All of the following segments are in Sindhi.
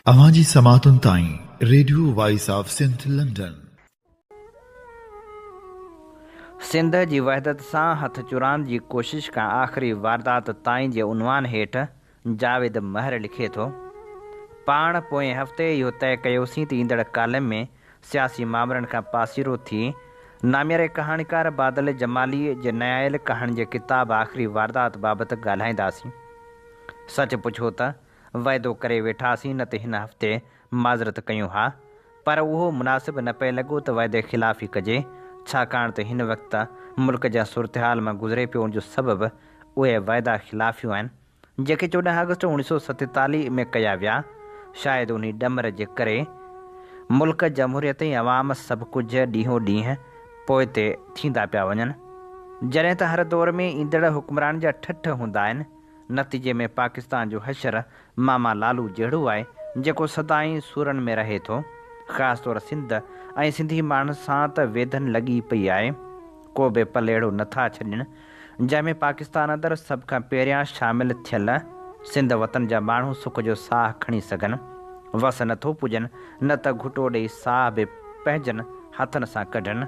اوهان جي سماعتن تائين radio voice of Sindh London. Sindh جي وحدت سان هٿ چراند جي ڪوشش کان آخري واردات تائين جي عنوان هيٺ جاويد مهر لکي ٿو، پاڻ پوئين هفتي اهو طئي ڪيوسين ته ايندڙ ڪالم ۾ سياسي مامرن کان پاسيرو ٿي نامياري ڪهاڻيڪار بادل جمالي جي نيايل ڪهاڻين جي ڪتاب آخري واردات بابت ڳالهائينداسين. سچ پڇو ته وعدو ڪري ويٺاسين نه ته هن هفتي معذرت ڪيون ها، پر اهو مناسب نه پئي لڳو ته وعدي خلافي ڪجي، ڇاڪاڻ ته هن وقت ملڪ جنهن صورتحال مان گذري پيو ان جو سبب اهي وعدا خلافيون آهن، جيڪي 14 آگسٽ 1947 ۾ ڪيا ويا، شايد انهي ڏمر جي ڪري ملڪ، جمهوريت ۽ عوام سڀ ڪجهه ڏينهون ڏينهن پوئتي ٿيندا پيا وڃن. جڏهن ته هر دور ۾ ايندڙ حڪمران جا ٺٺ هوندا آهن، نتيجي ۾ پاڪستان جو حشر ماما لالو جهڙو آهي، جيڪو سدائين سورن ۾ رهي ٿو. خاص طور سنڌ ۽ سنڌي ماڻهن سان ته ويڌن لڳي پئي آهي. ڪو به پل اهڙو نه ٿا ڇڏين، جنهن ۾ پاڪستان اندر سڀ کان پهريان شامل ٿيل سنڌ وطن جا ماڻهو سک جو ساهه کڻي سگهن. وس نه ٿو پڄن، نه ته گهٽو ڏئي ساهه به پنهنجن هٿن سان ڪڍن.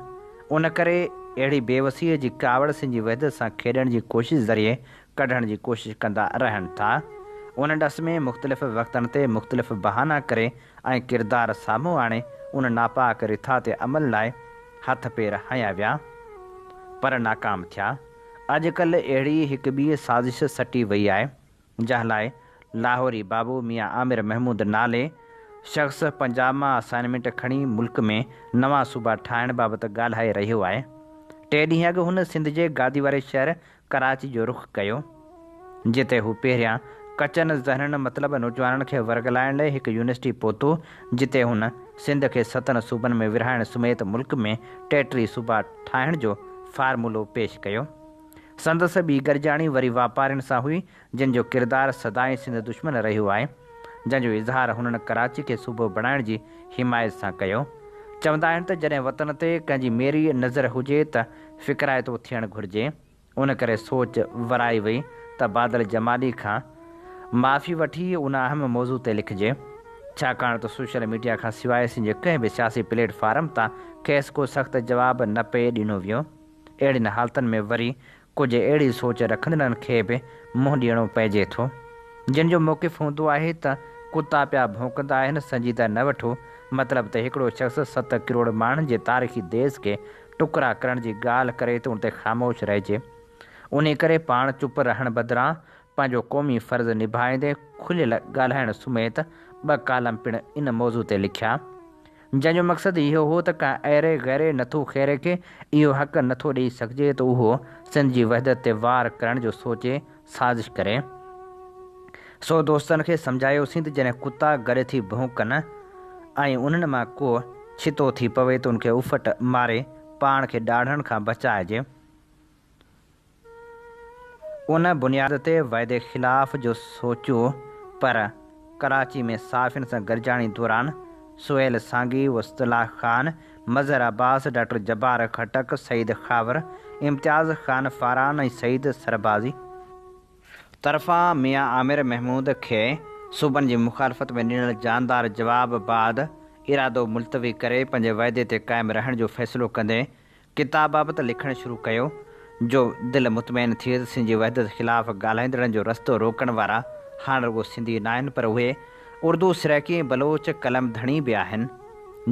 ان ڪري اهڙي بيوسيء جي ڪاوڙ سنڌ جي وحدت سان کيڏڻ جي ڪوشش ذريعي ڪڍڻ جي ڪوشش ڪندا رهن ٿا. ان ڏس ۾ مختلف وقتن تي مختلف بهانا ڪري ۽ ڪردار سامهون آڻي ان ناپاڪ رٿا تي عمل لاء هٿ پير هنيا ويا پر ناڪام ٿيا. اڄ ڪلهه اهڙي ئي هڪ ٻي سازش سٽي وئي آهي، جنهن لاء لاهوري بابو ميان عامر محمود نالي شخص پنجاب مان اسائنمينٽ کڻي ملڪ ۾ نوان صوبا ٺاهڻ بابت ڳالهائي رهيو آهي. ٽي ڏينهن اڳ هن سنڌ جي گادي واري شهر ڪراچي جو رخ ڪيو، جتي هو پهريان ڪچن ذهنن مطلب نوجوانن کي ورغلائڻ لئه هڪ يونيورسٽي پهتو، جتي هن سنڌ کي ستن صوبن ۾ ورهائڻ سميت ملڪ ۾ 33 صوبا ٺاهڻ جو فارمولو پيش ڪيو. سندس ٻي گڏجاڻي وري واپارين سان هئي، جن جو ڪردار سدائين سنڌ دشمن رهيو آهي، جنهن جو اظهار هنن ڪراچي کي صوبو بڻائڻ جي حمايت سان ڪيو. چوندا آهن ته جڏهن وطن تي ڪنهن جي ميري نظر هجي ته فڪرائتو ٿيڻ گهرجي. ان ڪري سوچ ورائي وئي ته بادل جمالي کان معافي وٺي ان اهم موضوع تي لکجي. ڇاڪاڻ ته سوشل ميڊيا کان سواء سنڌ جي ڪنهن به سياسي پليٽ فارم تان کيس ڪو سخت جواب نه پئي ڏنو ويو. اهڙين حالتن ۾ وري ڪجهه اهڙي سوچ رکندڙن کي به منهن ڏيڻو پئجي ٿو، جن جو موقف هوندو آهي ته ڪتا پيا ڀونڪندا آهن سنجيده نه وٺو، مطلب ته هڪڙو شخص ست ڪروڙ ماڻهن جي تاريخي ديس کي ٽڪرا ڪرڻ جي ڳالهه ڪري ته ان تي خاموش رهجي. انهي ڪري پاڻ چپ رهڻ بدران پنهنجو قومي فرض نڀائيندي کليل ڳالهائڻ سميت ٻه ڪالم پڻ ان موضوع تي لکيا. جنهن جو مقصد اهو هو ته ڪنهن ايري غيري نٿو خيري کي اهو حق نٿو ڏئي سگهجي ته اهو سنڌ جي وحدت تي وار ڪرڻ جو سوچي سازش ڪري. سو دوستن کي سمجهايوسين ته جڏهن ڪتا گڏ ٿي ڀونڪن ۽ انهن مان ڪو ڇتو ٿي پوي ته ان کي اڦٽ ماري پاڻ کي ڏاڙهڻ کان بچائجي. ان بنياد تي وعدي خلاف جو سوچيو پر ڪراچي ۾ صحافين سان گڏجاڻي دوران سهيل سانگي، وسطله خان، مظهر عباس، ڊاڪٽر جبار خٽڪ، سعيد خاور، امتياز خان فاران ۽ سعيد سربازي طرفان ميان عامر محمود کي صوبن جي مخالفت ۾ ڏنل جاندار جواب بعد ارادو ملتوي ڪري پنهنجي وعدي تي قائم رهڻ جو فيصلو ڪندي ڪتاب بابت لکڻ شروع ڪيو، جو دل مطمئن ٿئي ته سنڌ جي وحدت خلاف ڳالهائيندڙن جو رستو روڪڻ وارا هاڻ رڳو سنڌي ناهن پر اهي اردو، سرائيڪي ۽ بلوچ قلم ڌڻي به آهن،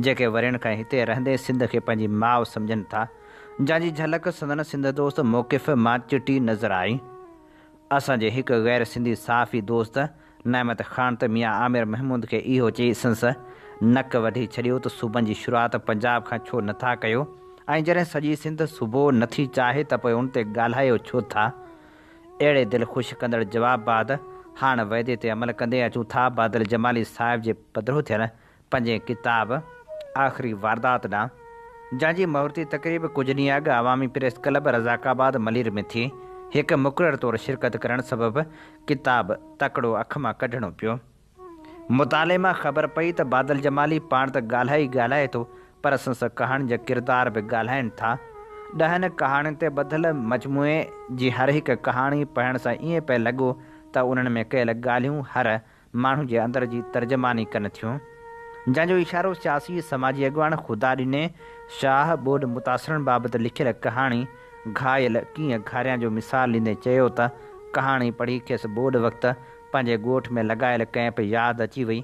جيڪي ورهين کان هتي رهندي سنڌ کي پنهنجي ماء سمجهن ٿا، جنهن جي جهلڪ سندن سنڌ دوست موقف مان چٽي نظر آئي. اسان جي هڪ غير سنڌي صحافي دوست نعمت خان ته ميان عامر محمود کي اهو چئي سنس نڪ وڍي ڇڏيو ته صوبن جي شروعات پنجاب کان ڇو نه ٿا ڪيو ۽ جڏهن سڄي سنڌ صوبو نه ٿي چاهي ته پوء ان تي ڳالهايو ڇو ٿا؟ اهڙي دل خوش ڪندڙ جواب بعد هاڻ وعدي تي عمل ڪندي اچون ٿا بادل جمالي صاحب جي پڌرو ٿيل پنجين ڪتاب آخري واردات ڏانهن، جنهن جي مهورتي تقريب ڪجهه ڏينهن اڳ عوامي پريس ڪلب رزاق آباد ملير ۾ ٿي، هڪ مقرر طور شرڪت ڪرڻ سبب ڪتاب تڪڙو اک مان ڪڍڻو پيو. مطالعي مان خبر پئي ته بادل جمالي پاڻ ته ڳالهائي ئي ڳالهائي ٿو پر سندس ڪهاڻين جا ڪردار به ڳالهائين ٿا. ڏهن ڪهاڻين تي ٻڌل مجموعي جي هر هڪ ڪهاڻي پڙهڻ سان ائين پئي لڳو ته انهن ۾ ڪيل ڳالهيون هر ماڻهو جي اندر جي ترجماني ڪن ٿيون. جنهن جو اشارو سياسي سماجي اڳواڻ خدا ڏني شاهه ٻوڏ متاثرن بابت لکيل ڪهاڻي گهايل ڪيئن گهاريان جو مثال ڏيندي چيو ته ڪهاڻي پڙهي کيس ٻوڏ وقت پنهنجي ڳوٺ ۾ لڳايل ڪئمپ ياد اچي وئي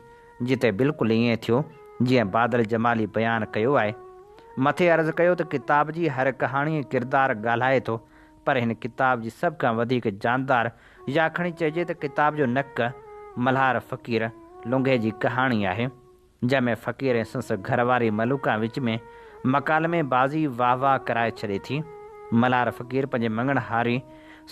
جتي بلڪل ائين ٿيو جيئن بادل جمالي بيان ڪيو آهي. مٿي عرض ڪيو ته ڪتاب جي هر ڪهاڻي ۽ ڪردار ڳالهائي ٿو پر هن ڪتاب جي سڀ کان وڌيڪ جاندار يا کڻي چئجي ته ڪتاب جو نڪ ملهار فقير لنگهي جي ڪهاڻي آهي، جنهن ۾ فقير ۽ سندس گهر واري ملوڪان وچ ۾ مڪالمي بازي واهه واهه ڪرائي ڇڏي ٿي. ملهار فقير پنهنجي مڱڻهاري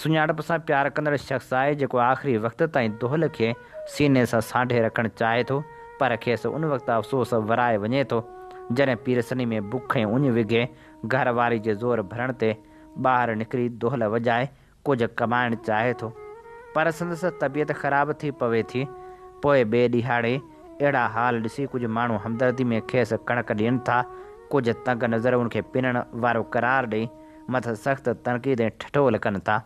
سڃاڻپ سان پيار ڪندڙ شخص آهي، جيڪو آخري وقت تائين دهل کي سيني سان سانڍي رکڻ چاهي ٿو، پر کيس ان وقت افسوس ورائي وڃي ٿو، جڏهن پيرسني ۾ بک ۽ اڃ وگهي گهر واري جي زور ڀرڻ تي ٻاهر نڪري دهل وڄائي ڪجهه ڪمائڻ چاهي ٿو، پر سندس طبيعت خراب ٿي پوي ٿي. پوء ٻئي ڏهاڙي اهڙا حال ڏسي ڪجهه ماڻهو همدردي ۾ کيس ڪڻڪ ڏين ٿا، ڪجهه تنگ نظر ان کي پنڻ وارو قرار ڏئي مٿس سخت تنقيد ۽ ٺٺول ڪن ٿا.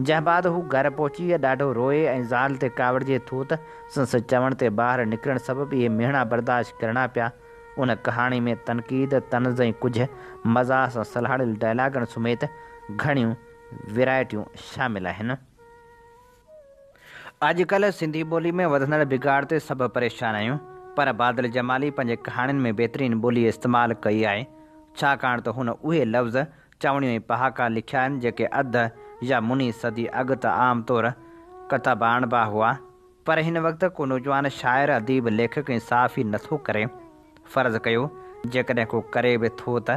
جنهن بعد هو گهر پهچي ڏاڍو روئي ۽ زال تي ڪاوڙجي ٿو ته سندس چوڻ تي ٻاهر نڪرڻ سبب اهي مهڻا برداشت ڪرڻا پيا. ان ڪهاڻي ۾ تنقيد، طنز ۽ ڪجهه مزاح سان سلهاڙيل ڊائلاگن سميت گهڻيون ورائٽيون شامل آهن. اڄ ڪلهه سنڌي ٻولي ۾ وڌندڙ بگاڙ تي سڀ پريشان آهيون پر بادل جمالي پنهنجي ڪهاڻين ۾ بهترين ٻولي استعمال ڪئي آهي ڇاڪاڻ ته هن اهي لفظ، چوڻيون ۽ پهاڪا لکيا آهن جيڪي اڌ يا مني صدي اڳ ته عام طور ڪتب آڻبا هئا پر هن وقت ڪو نوجوان شاعر، اديب، ليکڪ ۽ صحافي نٿو ڪري. فرض ڪيو جيڪڏهن ڪو ڪري به ٿو ته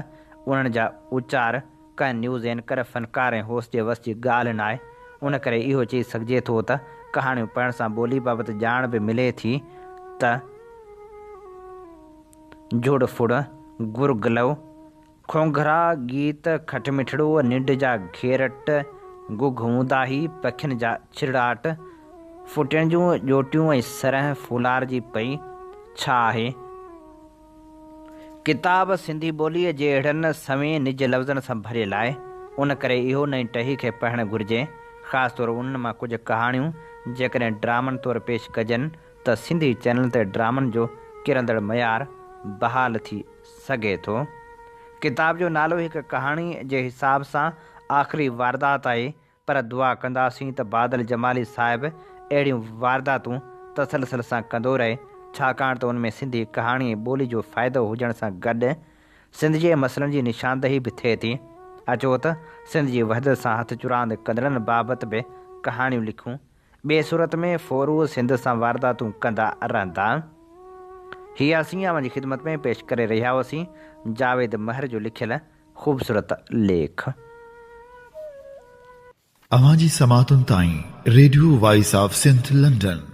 انهن جا اچار ڪنهن نيوز اينڪر، فنڪار ۽ هوسٽ جي وس جي ڳالهه ناهي. ان ڪري اهو چئي سگهجي ٿو ته ڪهاڻيون پڙهڻ سان ٻولي بابت ڄاڻ به ملي ٿي ته جهڙ ڦڙ، گرگلو، کونگهرا، گيت، کٽمٺڙو، ننڊ جا گهيرٽ، گگهه اونداهي، پکين جا ڇرڙاٽ، ڦٽين جون ڄوٽيون ۽ سرهه ڦولارجي پئي، ڇا آهي؟ ڪتاب سنڌي ٻوليء جي اهڙن سوين نج لفظن سان ڀريل آهي، ان ڪري اهو نئين ٽهي کي پڙهڻ گهرجي. خاص طور انهن مان ڪجهه ڪهاڻيون جيڪڏهن ڊرامن طور پيش ڪجن ته سنڌي چينلن تي ڊرامن جو ڪرندڙ معيار بحال ٿي سگهي ٿو. ڪتاب جو نالو هڪ ڪهاڻي جي حساب سان آخري واردات آهي پر دعا ڪنداسين ته بادل جمالي صاحب اهڙيون وارداتون تسلسل سان ڪندو رهي ڇاڪاڻ ته ان ۾ سنڌي ڪهاڻي ۽ ٻولي جو فائدو هجڻ سان گڏ سنڌ جي مسئلن جي نشاندهي به ٿئي ٿي. اچو ته سنڌ جي وحدت سان هٿ چراند ڪندڙن بابت به ڪهاڻيون لکون. ٻي صورت ۾ ڦورو سنڌ سان وارداتون ڪندا رهندا. هي اسين اوهان جي خدمت ۾ پيش ڪري رهيا هئاسين جاويد مهر جو لکيل خوبصورت ليک. اوهان جي سماعتن تائين radio voice of Sindh London.